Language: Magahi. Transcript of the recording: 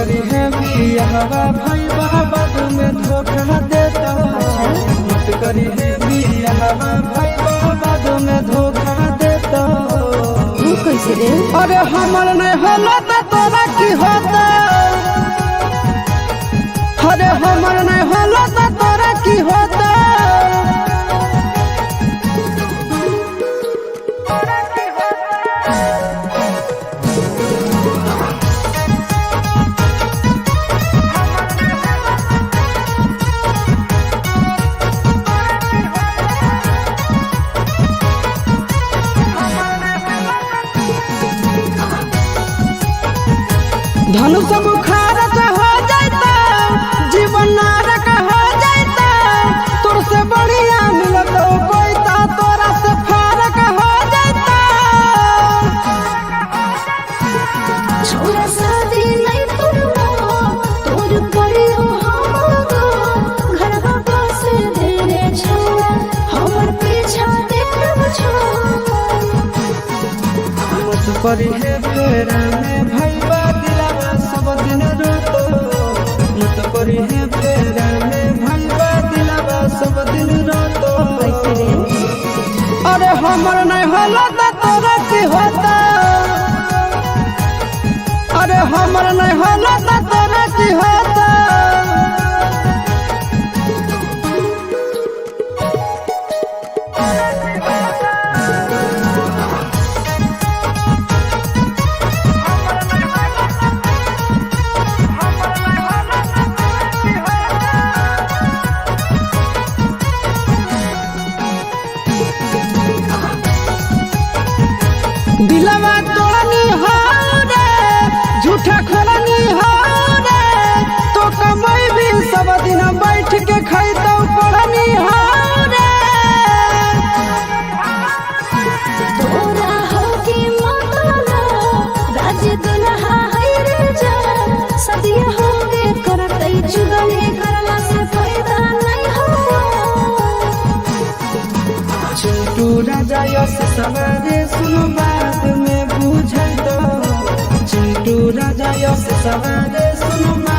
करी है बियाहवा भैया बाद में धोखा देता। मत करी है बियाहवा भैया बाद में धोखा देता। तू कैसे रे? अरे हमर नहीं होला त तोरा की होता? अरे हमर नहीं होला त तोरा की होता? धनुष बुखार से हो जाता, जीवन नारक हो जाता। तोर से बढ़िया मिलत कोई ता तोरा से फारक हो जाता। छोरा शादी नहीं करबो, तोर करियो हम गो। घरवा पास देने छो, हमर पीछा देखब छो। मत परी है फेरा में भैया दिलावा सब दिन रोतो। मत परी है फेरा में भैया दिलावा सब दिन रोतो। कैसे रे? अरे हमर नहीं होला त तोरा की होता? अरे हमर नहीं होला त तोरा की होता? दिलवा तोड़नी हो रे, झूठा खोलनी हो रे। तो कमाई भी सब दिन बैठ के खैतो पढ़नी हो रे। तोरा हो के माताला राज दुल्हा है रे जा। सदिया हो गे करतई चुगली करला से फायदा नहीं हो। चिंटू राजा यस सवारे सुनो बाद में बुझतो। चिंटू राजा यस सवारे सुनो।